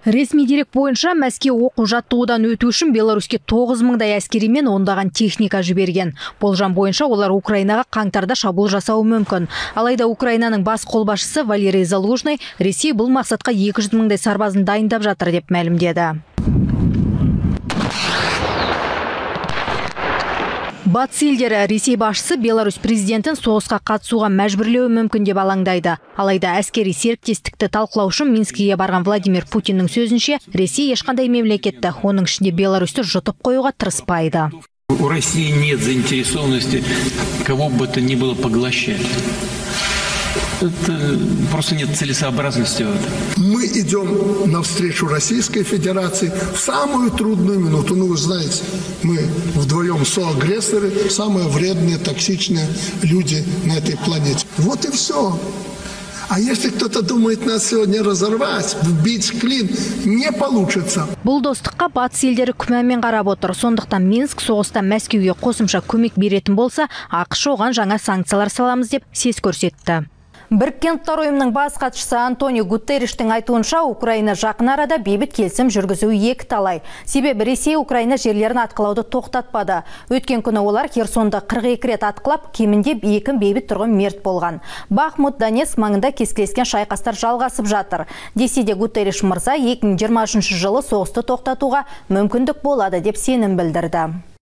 Ресми дерек бойынша Мәскеу оқу жаттығудан өту үшін Беларуське 9 мыңдай әскери мен ондаған техника жіберген. Болжам бойынша олар Украинаға қаңтарда шабуыл жасауы мүмкін. Алайда Украинаның бас қолбасшысы Валерий Залужный Ресей бұл мақсатқа 200 мыңдай сарбазын дайындап жатыр деп мәлімдеді. Батыс елдері Ресей басшысы Беларусь президентін соғысқа қатысуға мәжбүрлеуі мүмкін деп алаңдайды. Алайда әскери серіктестікті талқылау үшін Минскіге барған Владимир Путиннің сөзінше, Ресей ешқандай мемлекетті, оның ішінде Беларусьті жұтып қоюға тырыспайды. У России нет заинтересованности кого бы то ни было поглощать. Это просто нет целесообразности в этом. Мы идем навстречу Российской Федерации в самую трудную минуту. Ну, вы знаете, мы вдвоем соагрессоры, самые вредные, токсичные люди на этой планете. Вот и все. А если кто-то думает нас сегодня разорвать, вбить клин, не получится. Бұл достыққа батыс елдері күмәнмен қарап отыр. Сондықтан Минск соғыста Мәскеуге қосымша көмек беретін болса, АҚШ оған жаңа санкциялар саламыз деп сес көрсетті. Біріккен Ұлттар Ұйымының бас хатшысы Антонио Гутерриштің айтуынша, Украина жақын арада бейбіт келісім жүргізуі екі талай. Себебі Ресей Украина жерлерін атқылауды тоқтатпады. Өткен күні олар Херсонды 42 рет атқылап, кемінде 2 бейбіт тұрғын мерт болған. Бахмут, Донецк маңында кескілескен шайқастар жалғасып жатыр. Десе де Гутерриш мырза 2023 жылы соғысты тоқтатуға мүмкіндік болады деп сенім білдірді.